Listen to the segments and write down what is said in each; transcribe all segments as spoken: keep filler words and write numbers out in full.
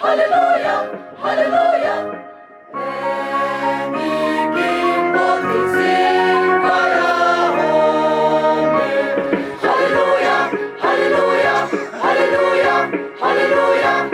Hallelujah, hallelujah. Hallelujah, hallelujah, hallelujah, hallelujah.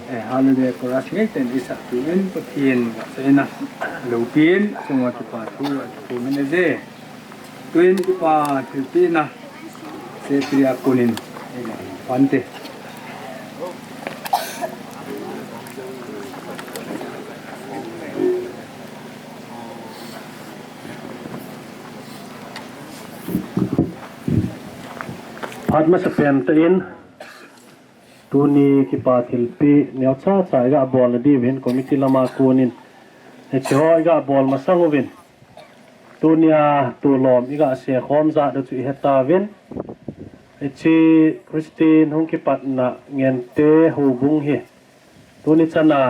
Eh, hallelujah chorus ngei ten i sak tuin Pathen ngaichaina loupin, chunga kipa thu a kipu min ahi. Tuin kipa thilpehna Secretary a konin, eh, Pante. Phat masapen tah in, tuni kipa thilpeh neocha cha i ga bolna diuvin committee lama konin, hiche ho i ga bol masang uvin, tunia tulom i ga sekhom jat u chu i hetauvin, hiche Christian hung kipatna Ngente houbung hi tuni chana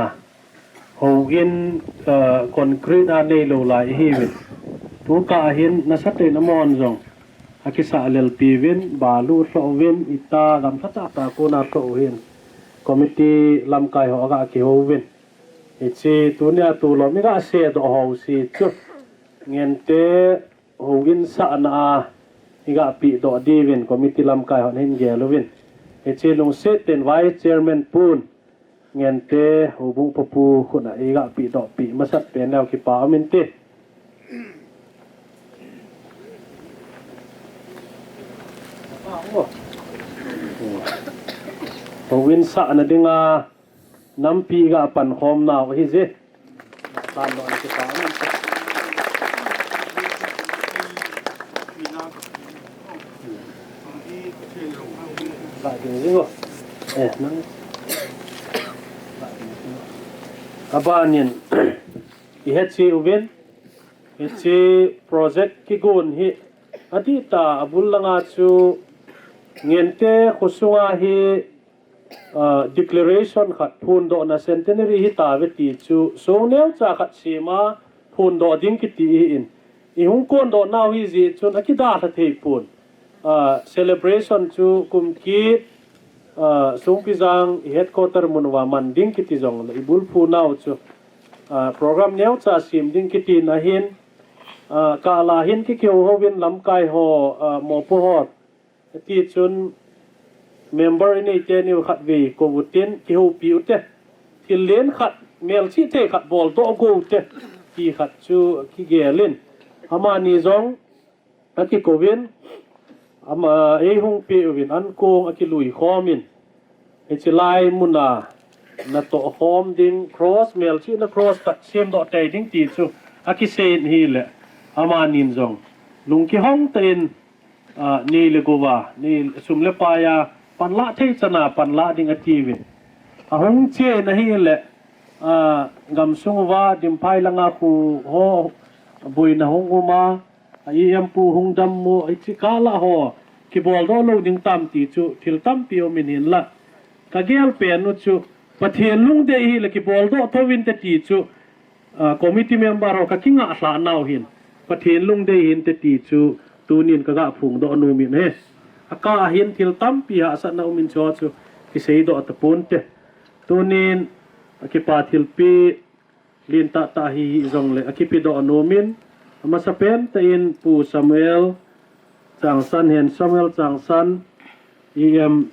houin, ah, concrete a neilou lai ahiuvin, tukah a hin nasatah in amahon jong akisah lelpi uvin, balu lhoh uvin, ita gamlha tahtah kona lhoh u hin committee lamkai ho aga kihouvin. Hiche tunia tulom i ga sedoh ho jouse chu Ngente houin sahna a i ga pehdoh diuvin committee lamkai hon hin gel uvin. Hiche lungset in Vice Chairman pun Ngente houbung papu khut a i ga pehdoh peh masat pen leu kipa um inte. Houin sahna dinga nampi ga pankhom nau ahi je. Zingo. Eh, nang. Abanin, ihet si uvin, hiche project kigon hi, adih tah a abul langa chu Ngente khosunga hi, ah, declaration khat phondohna centenary hitauve ti chu song neocha khat sema phondoh ding kiti ahin. Ihung kondoh nau hi jeh chun akidalha thei pon. Ah, celebration chu kum kit, ah, Songpijang i headquarter mun uva man ding kiti jongle ibulphu nau chu, ah, program neocha sem ding kitin ahin, ah, kala hin kikihou houvin lamkai ho, ah, mopo ho. Hiti chun member inei teni u khatvei kou utin kihoupi ute. Thil len khat, melchih thei khat boldoh go ute. Ti khat chu kigelin. Amani jong akikouvin, ama eihung peh uvin ankong akilui khomin. Hiche lai muna natoh khom ding cross, melchihna cross khat semdoh tei ding ti chu akiseiyin ahile. Amanin jong lungkihong tah in, ah, nei le gou a, nei sum le pai a, panlah thei chana panlah ding atiuvin. Ahung chen ahile, ah, gamsung uva, Dimphai langa khu ho, boina hung um a, a E M pu hung dammo, hiche kala ho, kiboldoh lou ding tam ti chu, thil tampi umin hinla. Kagel pen u chu, Pathen lungdei hile kiboldoh thouvinte ti chu, ah, committee member ho kakingah lhah nau hin, Pathen lungdei hinte ti chu, tunin kaga phongdoh nomin ahi. Akah a hin thil tampi hahsatna umin chu, chu kiseidoh taponte. Tunin, akipa thilpeh, lentah tah hi hijongle akipedoh nomin, amasapen tah in Pu Samuel Changsan, Hen Samuel Changsan, E M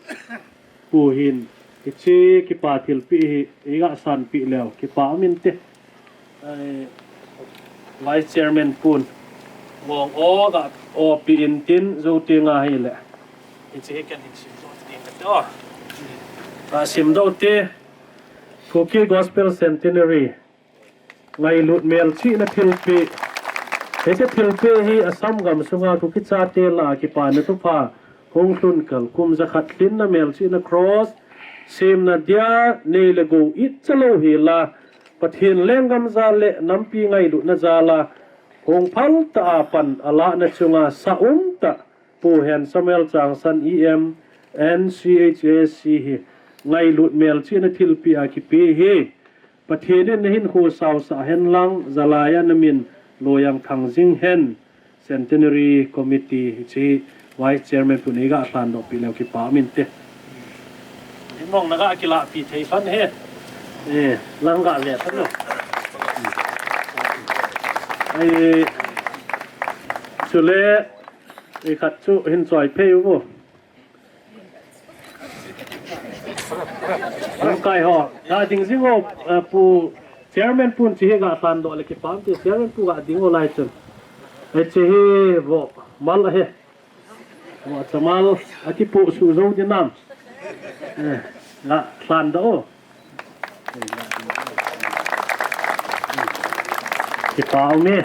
pu hin, hiche kipa thilpeh hi eiga sanpeh leu kipa uminte. Ai, Vice Chairman pun mong o ga o pi in tin jou ti nga hile. Hiche hi ken hin simdoh ti kate o. Ga simdoh ti, Kuki Gospel Centenary ngailut melchihna thilpeh. Hiche thilpeh hi Assam gamsunga Kuki chate lah a kipana thupha hung lhun kal kum jakhat lhinna melchihna cross semna dia nei le gou itcha lou hila, Pathen lenggam jal le nampi ngailutna jal a hung phaltah a pan alahna chunga sa umtah Pu Hen Samuel Changsan E M N C H A C hi ngailut melchihna thilpeh a kipeh hi. Pathen in nahinkho saosah hen lang, jalai a namin loiyang thang jing hen. Centenary Committee hiche Vice Chairman pun eiga lhandoh peh leu kipa uminte. Imong naga kilahpi thei phan he. Eh, lang ga le phan lo. Ai, chule, ei khat chu hin choi phei uvo. Lamkai ho, ga ding jing o, eh, Pu Chairman pun hiche hi ga lhandoh le kipa umte, Chairman pu ga ding o lai chun. Hiche hi vo mal ahi. Vo chamal akipoh suh jou ding nam. Eh, ga lhandoh o. Kipa ume.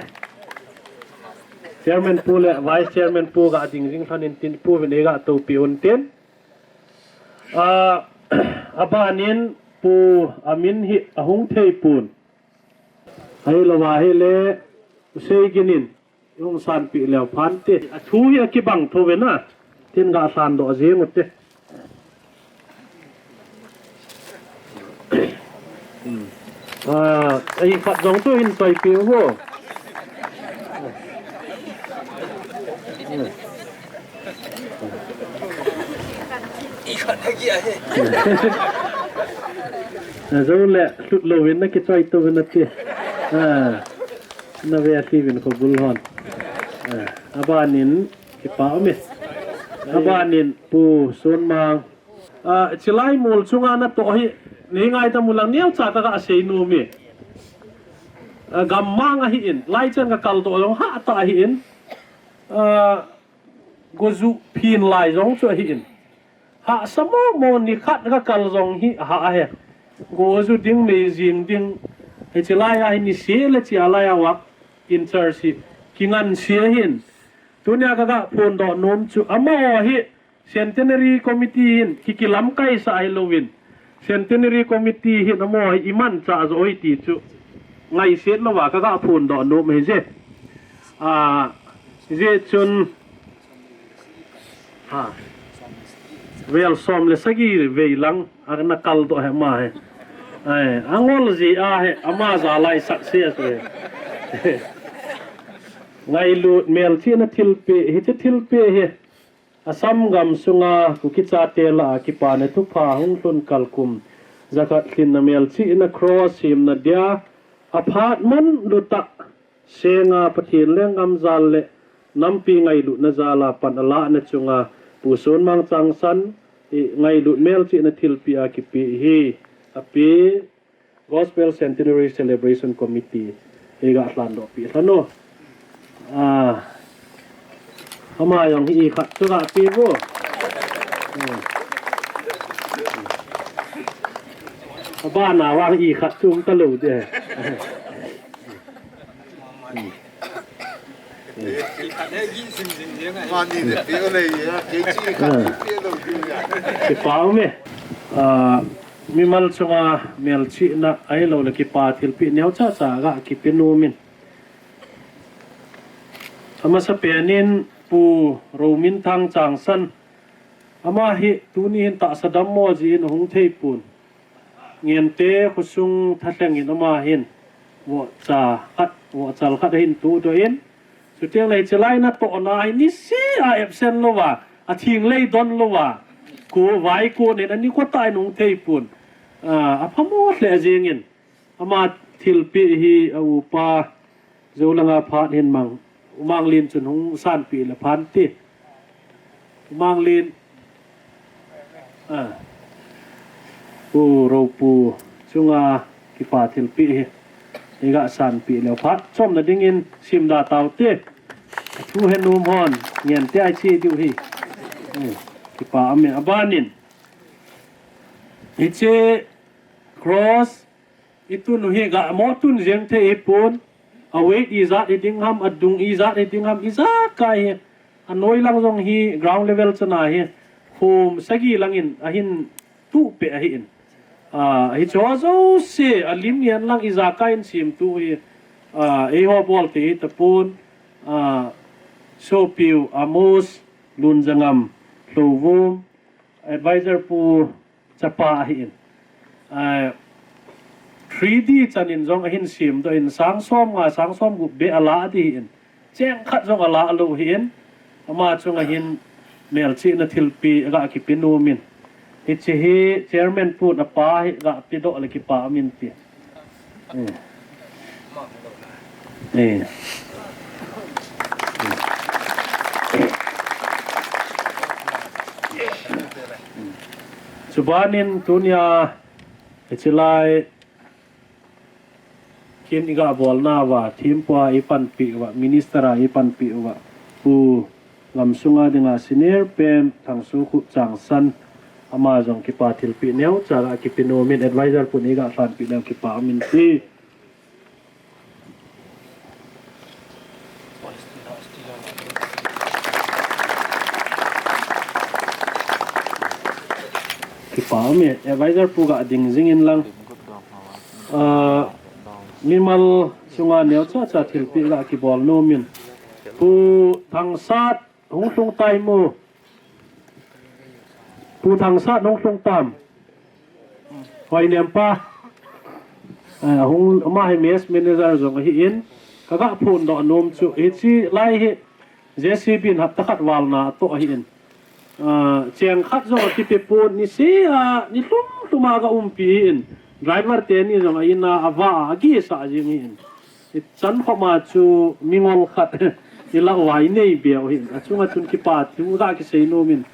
Chairman pu le Vice Chairman pu ga ding jing lhon in tin pu vin eiga toupi untin. Ah, abanin Pu Amin hi ahung thei pon. Ahilou ahile, U Seigin in, ihung sanpeh leu phante. Athu hi akibang thou ve na. Tin ga lhandoh jing ute. Ah, ei khat jong chu hin choi peh uvo. Ei khat hagi ahi. Najou le lhut louvin nakichoi tou vin nati. Ah, nave athi vin kho bul hon. Ah, abanin kipa ume. Abanin Pu Sonmang. Ah, chilai mol chunga natoh hi, nei ngaidam u lang neocha kaga sei nom e. Ah, gammang ahin, lai chan kakal doh jong hatah ahin. Ah, goju phin lai jong chu ahin. Hahsa momo nikhat kakal jong hi hah ahi. Goju ding, mei jing ding. Hiche lai a hi nise le chia lai a vah in church hi kinganse ahin. Tunia kaga phondoh nom chu amaho hi Centenary Committee hin kikilamkai sa ahi louvin, Centenary Committee hin amaho hi imanchah jo ahi ti chu ngaiset louva kaga phondoh nom ahi je. A, hijeh chun, ha, vel som le sagi vei lang ana kaldoh ahi ama hi. Ai, angol jeh ahi, ama jal a i success ahi. Ngailut melchihna thilpeh, hiche thilpeh hi Assam gamsunga Kuki chate lah a kipana thupha hung lhun kal kum jakhat lhinna melchihna cross semna dia aphat manlutah senga Pathen lenggam jal le nampi ngailutna jal a pan alahna chunga Pu Sonmang Changsan hi ngailut melchihna thilpeh a kipeh hi ape. Gospel Centenary Celebration Committee hi ga lhandoh peh lhon u. A, ama jong hi ikhat chu ga pe vo. Hmm. Abana vang ikhat chu um talou de. Mani le pe le ya, kei chi khat pe lou diu ya. Kipa um e. A, mimal chunga melchihna ahilou le kipa thilpeh neocha cha ga kipe nom in. Amasapen in Pu Rominthang Changsan. Ama hi tuni hin tahsa dammo jeh in ahung thei pon. Ngente khosung thalheng in ama hin vohcha khat, vohchal khat ahin todoh in. Chuteng le hiche lai natohna hi niseh a absent louva, athing lei don louva, ko vai ko nen ani kotah in ahung thei pon. A, aphamo lheh jeng in. Ama thilpeh hi a upa Jou langa phat hin mang, U Manglin chun hung sanpeh le phan ti. U Manglin, a, Pu Ropu chunga kipa thilpeh hi iga sanpeh leu phat chomna dingin simda taute. Thu he nom hon ngente a che diu hi. Eh, kipa um e. Abanin hiche cross itun u hi gamo tun jeng thei hipon, a weight ijat hiding ham, adung ijat hiding ham, ijakai hi. Anoi lang jong hi ground level chana hi khom sagi langin ahin tuh peh ahin. A, hicho jouse alim ngen lang ijakai in semtuh hi, a, eiho bol thei tapon, a, sopiu Amos Lunjangam Lhouvum, advisor pu chapa ahin. A, three D chanin jong ahin semdoh in, sang somnga, sang somgup beh alah ding ahin. Cheng khat jong alah lou ahin. Ama chunga hin melchihna thilpeh aga kipe nom in. Hiche hi chairman pun apa hi aga pedoh le kipa um inte. Eh. Eh. Chubanin tunia, hiche lai kin iga bolnauva, thempu a ipanpeh uva, minister a ipanpeh uva, Pu Gamsunga dinga senior pen Thangsokhut Changsan, ama jong kipa thilpeh neocha aga kipe nom in, advisor pun iga lhanpeh leu kipa um inte. Kipa um e, advisor pu ga ding jing in lang. Ah, mimal chunga neocha cha thilpeh aga kibol nom in. Pu Thangsat hung lhung tai mo. Pu Thangsat hung lhung tam. Hoinem pa. Eh, hung, ama hi mess manager jong ahin. Kaga phondoh nom chu. Hiche lai hi J C B in hapta khat val na atoh ahin. Ah, cheng khat jong akipe pon, nisea, nilhum lhum a aga umpi ahin. Driver teni jong a in a ava a agisah jing ahin. Ichan khoma chu mingol khat ilah uva inei beu ahin. Achunga chun kipa thu aga kisei nom in.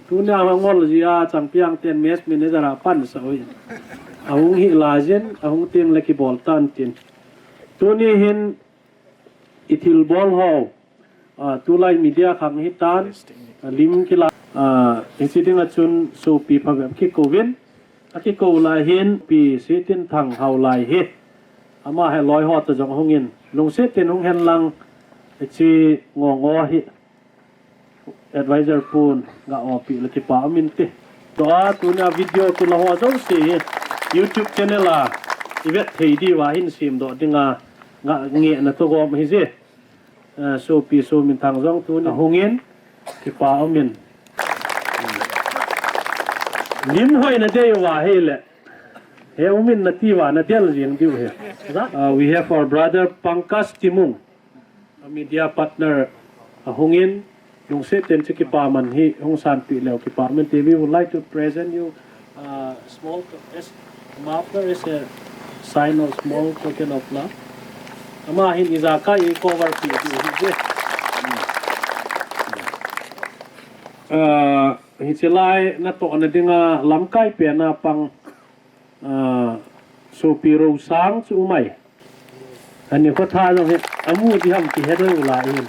Tunia angol jia Changpiang ten mess manager a pansah u ahin. Ahung hih laiyin, ahung teng le kibol tan tin. Tuni hin ithilbol ho, ah, tulai media khang hitan, ah, lim kila, ah, hiche dinga chun sopi phabep kikouvin, akikou lai hin Pi Sitinthang Haolai hi. Ama hi loi ho toh jong hungin, lungset in hung hen lang, hiche ngongo hi. Advisor pun ga opi le kipa um inte. Tua tunia video kila ho jouse hi YouTube channel a i vet thei diuva hin semdoh dinga ga ngehna toh gom hije. Eh, sopi Sominthang jong tuni ahungin kipa umin. Lim hoina dei uva hile. He umin nati uva nadel jing diu he. Uh, we have our brother Pankaj Timung, a media partner, ahungin lungset tah in chu kipa man hi hung sanpeh leu kipa man te. We would like to present you, uh, small to-, as muffler as a sign of small token of love. Ama hin ijakai i cover peh diu hije. Uh, hiche lai natohna dinga lamkai pena pang, uh, sopi Rosang chu umai. Ani khotha jong hi amu ding ham kihe lou lai hin.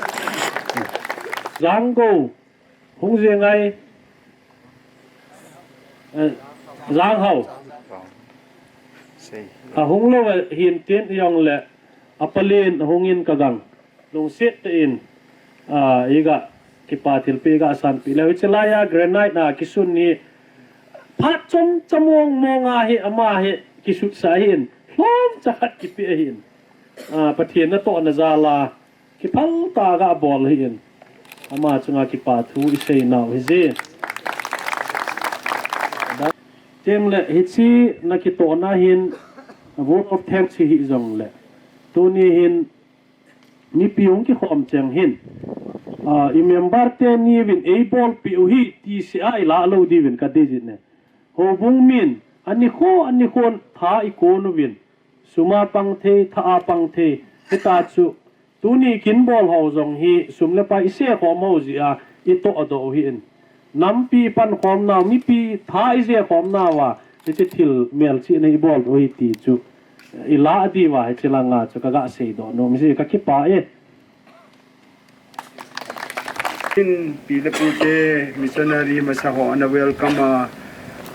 Janggo hung jeng ngai. Eh, Janghao. Ahung lou ahin tin jongle apalen ahungin kagang lungset tah in, ah, iga kipa thilpeh iga sanpeh leu. Hiche laiya granite a kisun hi phat chomcha mong mong a hi ama hi kisutsah ahin, lhomcha khat kipeh ahin. Ah, Pathen natohna jal a kiphal tah a ga bol ahin. Ama chunga kipa thu i seinau hije. Tengle hiche na kitohna hin vote of thanks hi hijongle tuni hin mipi hung kikhom cheng hin, ah, i member teni uvin eibolpeh u hi ti seh a ilah lou diuvin kadei jin e. Houbung min anikho anikhon tha ikon uvin, sum a pang thei, tha a pang thei, hita chu tuni kin bol ho jong hi sum le pai i seikhom ho jeh a i tohdoh u ahin. Nampi pankhom nau, mipi tha i seikhom nauva hiche thil melchihna i bol u ahi ti chu ilah diuva hiche langa chu kaga seidoh nom hije, kakipa e. Pi le pute, missionary masa ho ana welcome a,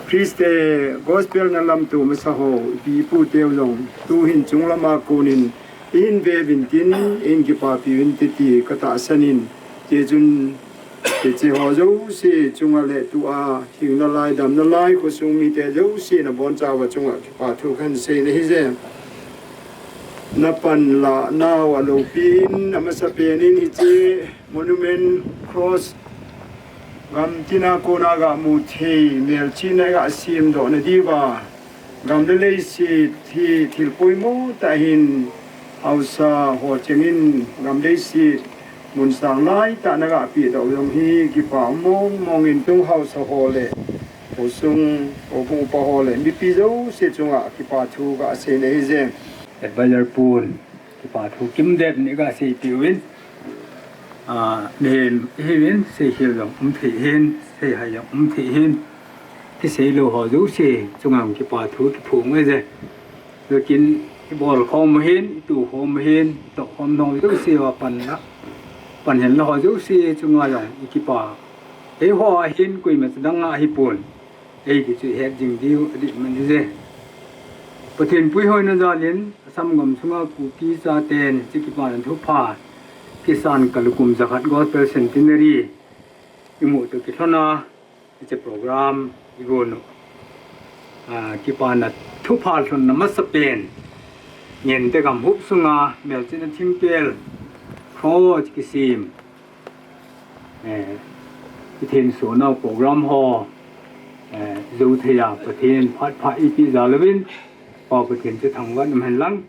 Christe gospel na lamto masa ho, pi pute u jong tuhin chunglama konin ihin ve uvin tin, ihin kipapi uvin te ti katahsan in, tichun hiche ho jouse chunga le tua hing nalai, dam nalai, khosung mite jouse nabonchauva chunga kipa thu kahin seina hije. Napanlah nau aloupin, amasapen in hiche monument cross gamtina kona gamu thei melchihna gasemdohna diuva, gam le leiset hi thil poimo tah hin haosa ho chengin gam leiset mun sang laitah na gapehdoh u jong hi kipa mong mong in tung haosa ho le khosung, houbung upa ho le mipi jouse chunga kipa thu kaseina hije. Advisor pun kipa thu kimdep ni kaseipeh uvin, ah, mihem ihiuvin, seikhel jong umthei hin, seihai jong umthei hin, kiseilou ho jouse chunga kipa thu kiphong e je. Lekin ibolkhom u hin, itukhom u hin, itohkhom nau jouse uva panla, panhinla ho jouse chunga jong ikipa. Eiho ahin koima chadang a ahipon, eiti chu ihet jing diu adih man hije. Pathen puihoina jalin Assam gam sunga Kuki chaten hiche kipana thupha kisan kalu kum jakhat Gospel Centenary imu toh kilhona hiche program igon u, ah, kipana thupha lhunna masapen Ngente gamhup sunga melchihna thingpel cross kisem, eh, kithenso nau program ho, eh, jou theiya Pathen phat pha eipeh jal uvin, Pa Pathen chu thangvah in umhen lang.